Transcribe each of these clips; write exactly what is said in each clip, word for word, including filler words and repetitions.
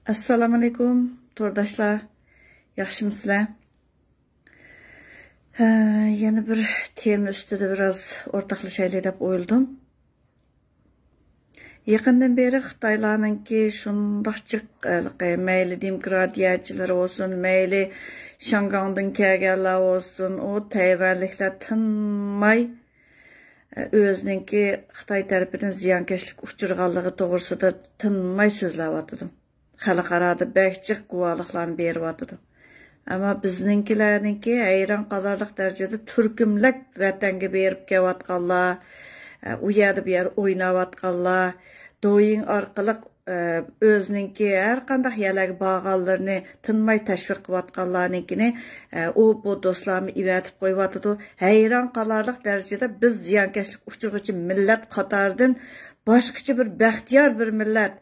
ئەسسالامۇئەلەيكۇم، تورداشلار. ياخشىمۇسىلەر؟ ھە، يەنە بىر تېما ئۈستىدە بىراز ئورتاقلىشايلى دەپ ئويلىدىم. يېقىندىن بېرى خىتايلارنىڭكى شۇنداق جىق، ھېلىقى مەيلى دېموكراتىيەچىلەر بولسۇن، مەيلى شياڭگاڭدىن كەلگەنلەر بولسۇن، ئۇ تەيۋەنلىكلەر تىنماي ئۆزىنىڭكى خىتاي تەرىپىدىن زىيانكەشلىككە ئۇچرىغانلىقى توغرىسىدا تىنماي سۆزلەۋاتىدۇ. خەلقئارادا بەك جىق گۇۋاھلىقلارنى بېرىۋاتىدۇ. ئەمما بىزنىڭكىلەرنىڭكى ھەيران قالارلىق دەرىجىدە تۈركۈملەپ ۋەتەنگە بېرىپ كېلىۋاتقانلار، ئۇ يەردە بۇ يەردە ئويناۋاتقانلار، دويىڭ ئارقىلىق ئۆزىنىڭكى ھەر قانداق يەرلەرگە بارغانلىرىنى تىنماي تەشۋىق قىلىۋاتقانلارنىڭكىنى ئۇ بۇ دوستلارمۇ ئېۋەتىپ قويۇۋاتىدۇ. ھەيران قالارلىق دەرىجىدە بىز زىيانكەشلىك ئۇچرىغۇچى مىللەت قاتارىدىن باشقىچە بىر بەختىيار بىر مىللەت.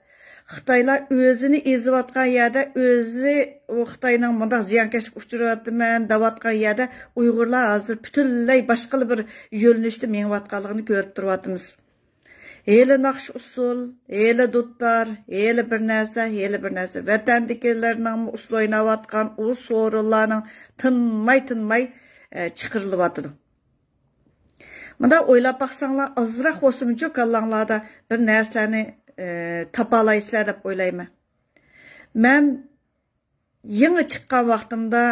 خىتايلار ئۆزىنى ئېزىۋاتقان يەردە، ئۆزى ئۇ خىتاينىڭ مۇنداق زىيانكەشلىك ئۇچرىۋاتىمەن دەۋاتقان يەردە ئۇيغۇرلار ھازىر پۈتۈنلەي باشقىلا بىر يۆنىلىشتە مېڭىۋاتقانلىقىنى كۆرۈپ تۇرۇۋاتىمىز. ھېلى ناخشا ئۇسسۇل، ھېلى دۇتار، ھېلى بىر نەرسە، ھېلى بىر نەرسە. ۋەتەندىكىلەرنىڭمۇ ئۇسسۇل ئويناۋاتقان ئۇ سورۇنلارنىڭ تىنماي، تىنماي، ئە، چىقىرىلىۋاتىدۇ. مۇنداق ئويلاپ باقساڭلار، ئازراق بولسىمۇچۇ كاللاڭلاردا بىر نەرسىلەرنى، ئە، تاپالايسىلەر دەپ ئويلايمەن. مەن يېڭى چىققان ۋاقتىمدا،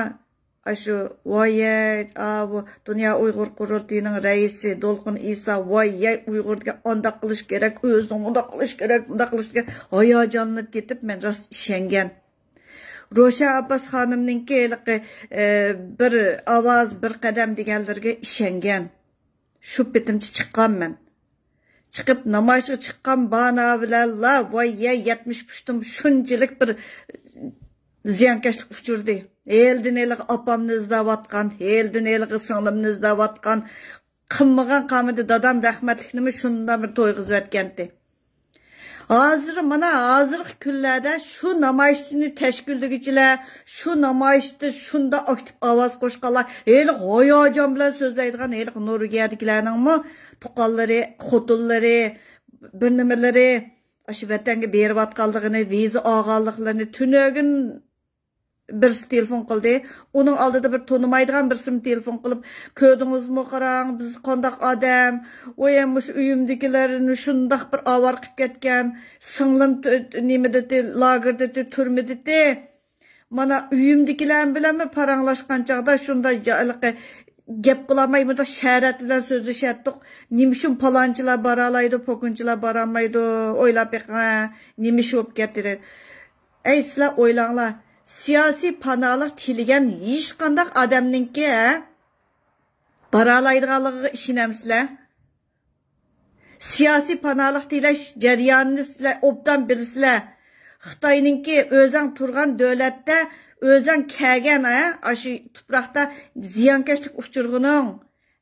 ئاشۇ، ۋايەي، ئاۋۇ دۇنيا ئۇيغۇر قۇرۇلتىيىنىڭ رەئىسى دولقۇن ئىسا، ۋايەي، ئۇيغۇر دېگەن ئانداق قىلىش كېرەك، ئۆزىنىڭ مۇنداق قىلىش كېرەك، مۇنداق قىلىش كېرەك، ھاياجانلىنىپ كېتىپ، مەن راست ئىشەنگەن. روشەن ئابباس خانىمنىڭكى ھېلىقى، ئە، بىر ئاۋاز، بىر قەدەم دېگەنلىرىگە ئىشەنگەن. شۇ پېتىمچە چىققانمەن. چىقىپ نامايىشقا چىققان بانا بىلەنلا، ۋاي يە، يەتمىش پۇشتۇم شۇنچىلىك بىر زىيانكەشلىك ئۇچرىدى. ھېلىدىن ھېلىغا ئاپامنى ئىزدەۋاتقان، ھېلىدىن ھېلىغا سىڭلىمنى ئىزدەۋاتقان، قىلمىغان قالمىدى. دادام رەھمەتلىكنىمۇ شۇنداق بىر تويغۇزۇۋەتكەنتى. ھازىر، مانا ھازىرقى كۈنلەردە شۇ نامايىشنى تەشكىللىگۈچىلەر، شۇ نامايىشتا شۇنداق ئاكتىپ ئاۋاز قوشقانلار، ھېلىقى ھاياجان بىلەن سۆزلەيدىغان ھېلىقى نورۋېگىيەدىكىلەرنىڭمۇ تۇغقانلىرى، خوتۇنلىرى، بىر نېمىلىرى، ئاشۇ ۋەتەنگە بېرىۋاتقانلىقىنى، ۋىزا ئالغانلىقلىرىنى تۈنۈگۈن بىرسى تېلېفون قىلدى. ئۇنىڭ ئالدىدا بىر تونۇمايدىغان بىرسىمۇ تېلېفون قىلىپ، «كۆردىڭىزمۇ، قاراڭ، بىز قانداق ئادەم. ۋاي، مۇشۇ ئۆيۈمدىكىلەرنى شۇنداق بىر ئاۋارە قىلىپ كەتكەن. سىڭلىم تۈ-، نېمىدىتى، لاگېردىتى، تۈرمىدىتى. مانا ئۆيۈمدىكىلەر بىلەنمۇ پاراڭلاشقان چاغدا شۇنداق يا-، ھېلىقى گەپ قىلالماي، مۇنداق شەرەت بىلەن سۆزلىشەتتۇق. نېمە ئۈچۈن پالانچىلار بارالايدۇ، پوكۇنچىلار بارالمايدۇ؟ ئويلاپ بېقىڭ، ھە، نېمە ئىش بولۇپ كەتتى؟» دەپ. ئەي، سىلەر ئويلاڭلار، سىياسىي پاناھلىق تىلىگەن ھېچقانداق ئادەمنىڭكى، ھە، بارالايدىغانلىقىغا ئىشىنەمسىلەر؟ سىياسىي پاناھلىق تىلەش جەريانىنى سىلەر ئوبدان بىلىسىلەر. خىتاينىڭكى ئۆزەڭ تۇرغان دۆلەتتە، ئۆزەڭ كەلگەن، ھە، ئاشۇ تۇپراقتا زىيانكەشلىك ئۇچۇرغىنىڭ،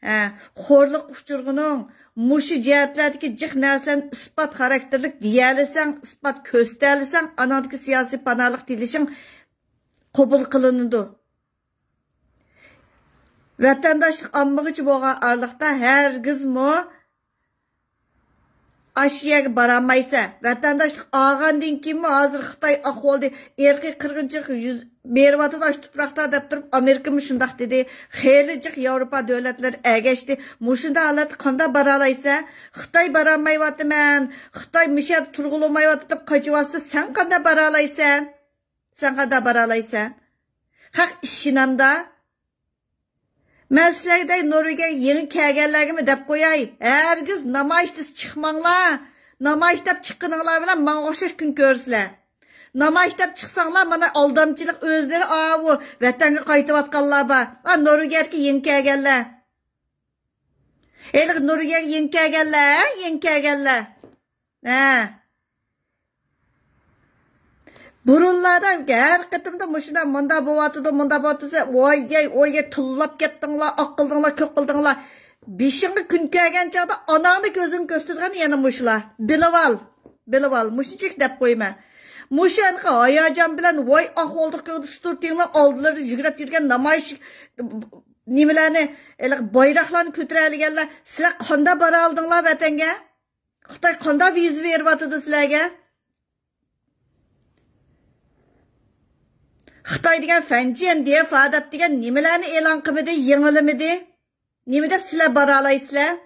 ھە، خورلۇق ئۇچۇرغىنىڭ، مۇشۇ جەھەتلەردىكى جىق نەرسىلەرنى ئىسپات خاراكتېرلىك دېيەلىسەڭ، ئىسپات كۆرسىتەلىسەڭ، ئاناڭدىكى سىياسىي پاناھلىق تىلىشىڭ قوبۇل قىلىنىدۇ. ۋەتەنداشلىق ئالمىغۇچى بولغان ئارىلىقتا ھەرگىزمۇ ئاشۇ يەرگە بارالمايسەن. ۋەتەنداشلىق ئالغاندىن كېيىنمۇ ھازىر خىتاي ئاقۋالدى، ئىرقىي قىرغىنچىلىق يۈز بېرىۋاتىدۇ ئاشۇ تۇپراقتا دەپ تۇرۇپ، ئامېرىكىمۇ شۇنداق دېدى. خېلى جىق ياۋروپا دۆلەتلىرى ئەگەشتى. مۇشۇنداق ھالەتتە قانداق بارالايسەن؟ خىتاي بارالمايۋاتىمەن، خىتاي مۇشۇ يەردە تۇرغىلى بولمايۋاتىدۇ دەپ قېچىۋاتسا، سەن قانداق بارالايسەن؟ سەن قانداق بارالايسەن؟ خەق ئىشىنەمدا؟ مەن سىلەرگە دەي، نورۋېگىيەگە يېڭى كەلگەنلەرگىمۇ دەپ قوياي، ھەرگىز نامايىشتا چىقماڭلار. نامايىش دەپ چىققىنىڭلار بىلەن ماڭا ئوخشاش كۈن كۆرىسىلەر. نامايىش دەپ چىقساڭلار، مانا ئالدامچىلىق ئۆزلىرى، ئاۋۇ ۋەتەنگە قايتىۋاتقانلار بار. ئا، نورۋېگىيەدىكى يېڭى كەلگەنلەر. ھېلىقى نورۋېگىيەگە يېڭى كەلگەنلەر، ھە؟ يېڭى كەلگەنلەر. ھە. بۇرۇنلاردا ھەر قېتىمدا مۇشۇنداق، مۇنداق بولۇۋاتىدۇ، مۇنداق بولۇۋاتىدۇ، ۋاي يەي، ۋاي يەي، تىللاپ كەتتىڭلار، ئاق قىلدىڭلار، كۆك قىلدىڭلار. بېشىڭغا كۈن كەلگەن چاغدا ئاناڭنى كۆزۈڭگە كۆرسىتىدىغان يەنە مۇشۇلار. بىلىۋال، بىلىۋال، مۇشۇنچىلىك دەپ قويىمەن. مۇشۇ ھېلىقى ھاياجان بىلەن، ۋاي ئاق بولدۇق، سۈرتۈڭلار ئالدىلىرىدا يۈگۈرۈپ يۈرگەن نامايىش نېمىلەرنى، ھېلىقى بايراقلارنى كۆتۈرەلىگەنلەر، سىلەر قانداق بارالىدىڭلار ۋەتەنگە؟ خىتاي قانداق ۋىزا بېرىۋاتىدۇ سىلەرگە؟ دېگەن فەنجيەن دىفا دەپ دېگەن نېمىلەرنى ئېلان قىلمىدى، يېڭىلىمىدى؟ نېمە دەپ سىلەر بارالايسىلەر؟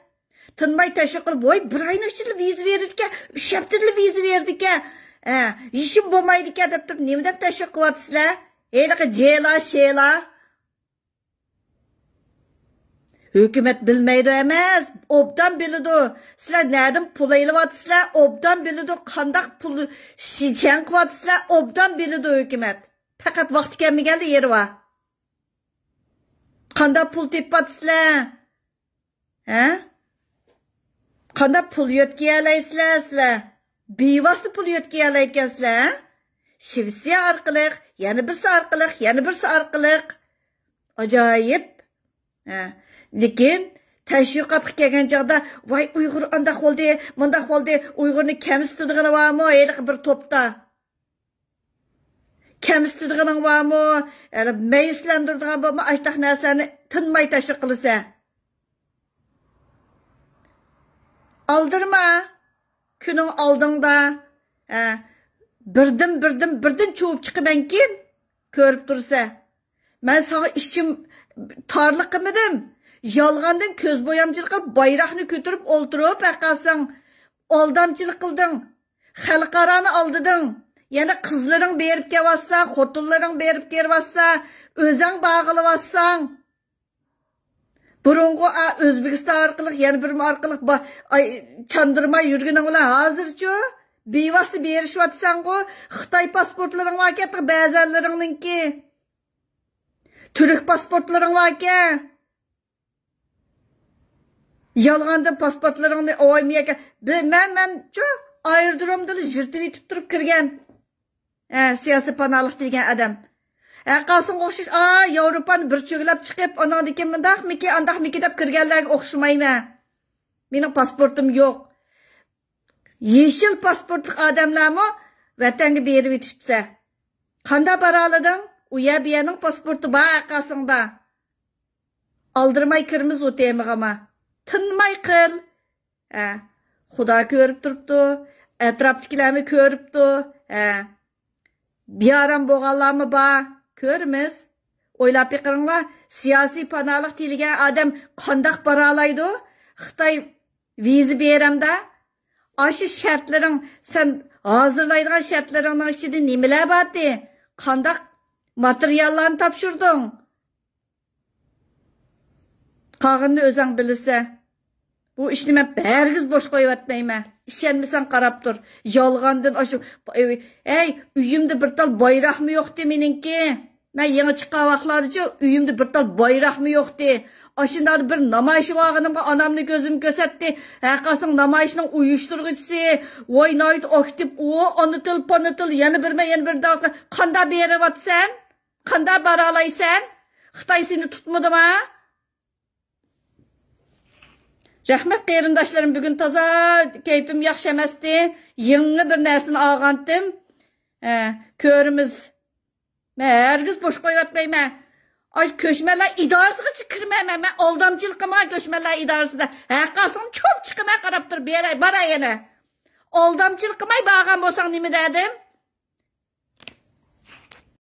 تىنماي تەشۋىق قىلىپ، ۋاي، بىر ئاينىڭ ئىچىدىلا ۋىزا بېرىدىكەن، ئۈچ ھەپتىدىلا ۋىزا بېرىدىكەن، ھە، يېشىم بولمايدىكەن دەپ تۇرۇپ، نېمە دەپ تەشۋىق قىلىۋاتىسىلەر؟ ھېلىقى جېلا، شېلا. ھۆكۈمەت بىلمەيدۇ ئەمەس، ئوبدان بىلىدۇ. سىلەر نەدىن پۇل ئېلىۋاتىسىلەر، ئوبدان بىلىدۇ. قانداق پۇل شىچەن قىلىۋاتىسىلەر، ئوبدان بىلىدۇ ھۆكۈمەت. پەقەت ۋاقتى كەلمىگەنلا يېرى بار. قانداق پۇل تېپىۋاتىسىلەر؟ ھە؟ قانداق پۇل يۆتكىيەلەيسىلەر سىلەر؟ بىۋاسىتە پۇل يۆتكىيەلەيدىكەنسىلەر، ھە؟ شىۋېتسىيە ئارقىلىق، يەنە بىرسى ئارقىلىق، يەنە بىرسى ئارقىلىق. ئاجايىپ. ھە. لېكىن تەشۋىقاتقا كەلگەن چاغدا، ۋاي، ئۇيغۇر ئانداق بولدى، مۇنداق بولدى، ئۇيغۇرنى كەمسىتىدىغىنى بارمۇ ھېلىقى بىر توپتا؟ كەمسىتىدىغىنىڭ بارمۇ؟ يەنى مەيۈسلەندۈرىدىغان بولما ئاشتاق نەرسىلەرنى تىنماي تەشۋىق قىلىسەن. ئالدىرىما. كۈنۈڭ ئالدىڭدا. ھە. بىردىن، بىردىن، بىردىن چۇۋۇپ چىقىمەنكىن، كۆرۈپ تۇرسە. مەن ساڭا ئىچىم تارلىق قىلمىدىم. يالغاندىن كۆز بويامچىلىق قىلىپ، بايراقنى كۆتۈرۈپ ئولتۇرۇپ، ھەققاسىڭ ئالدامچىلىق قىلدىڭ. خەلقئارانى ئالدىدىڭ. يەنە قىزلىرىڭ بېرىپ كەۋاتسا، خوتۇنلىرىڭ بېرىپ كېلىۋاتسا، ئۆزەڭ باغلىۋاتساڭ. بۇرۇنقى، ئا، ئۆزبېكىستان ئارقىلىق، يەنە بىر ئارقىلىق با-، ئاي، چاندۇرماي يۈرگىنىڭ بىلەن ھازىرچۇ بىۋاسىتە بېرىشىۋاتىسەنغۇ. خىتاي پاسپورتلىرىڭ باركەن، بەزەنلىرىڭنىڭكى. تۈرك پاسپورتلىرىڭ باركەن. يالغاندىن پاسپورتلىرىڭنى ئاۋايمىيەكەن. بى-، مەن، مەنچۇ ئايرودرومدىلا يىرتىۋېتىپ تۇرۇپ كىرگەن. ھە، سىياسىي پاناھلىق دېگەن ئادەم. ھەققاسىڭغا ئوخشاش، ئا، ياۋروپانى بىر چۆگىلەپ چىقىپ، ئاناندىن كېيىن مۇنداقمىكى، ئانداقمىكى دەپ كىرگەنلەرگە ئوخشىمايمەن. مېنىڭ پاسپورتۇم يوق. يېشىل پاسپورتلۇق ئادەملەرمۇ ۋەتەنگە بېرىۋېتىشىپسە. قانداق بارالىدىڭ؟ ئۇ يەر بۇ يەرنىڭ پاسپورتى بار ھەققاسىڭدا. ئالدىرىماي كىرىمىز ئۇ تېمىغىمۇ. تىنماي قىل. ھە. خۇدا كۆرۈپ تۇرۇپتۇ. ئەتراپتىكىلەرمۇ كۆرۈپتۇ. ھە. بىئارام بولغانلارمۇ بار. كۆرىمىز. ئويلاپ بېقىڭلار، سىياسىي پاناھلىق تىلىگەن ئادەم قانداق بارالايدۇ؟ خىتاي ۋىزا بېرەمدە؟ ئاشۇ شەرتلىرىڭ، سەن ھازىرلايدىغان شەرتلىرىڭنىڭ ئىچىدە نېمىلەر بارتى؟ قانداق ماتېرىياللارنى تاپشۇردۇڭ؟ قالغىنىنى ئۆزۈڭ بىلىسەن. بۇ ئىشنى مەن ھەرگىز بوش قويۇۋەتمەيمەن. ئىشەنمىسەڭ قاراپ تۇر. يالغاندىن ئاشۇ، ئەي، ئۆيۈمدە بىر تال بايراقمۇ يوقتى مېنىڭكى. مەن يېڭى چىققان ۋاقىتلاردىچۇ ئۆيۈمدە بىر تال بايراقمۇ يوقتى. ئاشۇنداقتا بىر نامايىشقا بارغىنىمغا ئانامنى كۆزۈم كۆرسەتتى. ھەرقاسنىڭ نامايىشنىڭ ئۇيۇشتۇرغۇچىسى، ۋاي ناھايىتى ئاكتىپ، ئۇ ئانا تىل، پانا تىل، يەنە بىرمە، يەنە بىر دەۋاتقان. قانداق بېرىۋاتىسەن؟ قانداق بارالايسەن؟ خىتاي سېنى تۇتمىدىما؟ رەھمەت قېرىنداشلىرىم، بۈگۈن تازا كەيپىم ياخشى ئەمەستى. يېڭى بىر نەرسىنى ئالغانتىم. ھە، كۆرىمىز. مەن ھەرگىز بوش قويۇۋەتمەيمەن. ئاي، كۆچمەنلەر ئىدارىسىغىچە كىرمەيمەن. مەن ئالدامچىلىق قىلمىغان كۆچمەنلەر ئىدارىسىدە. ھەرقاسىڭ چوپ چىقىمەن، قاراپ تۇر، بېرەي، باراي يەنە. ئالدامچىلىق قىلماي بارغان بولساڭ نېمە دەردىم؟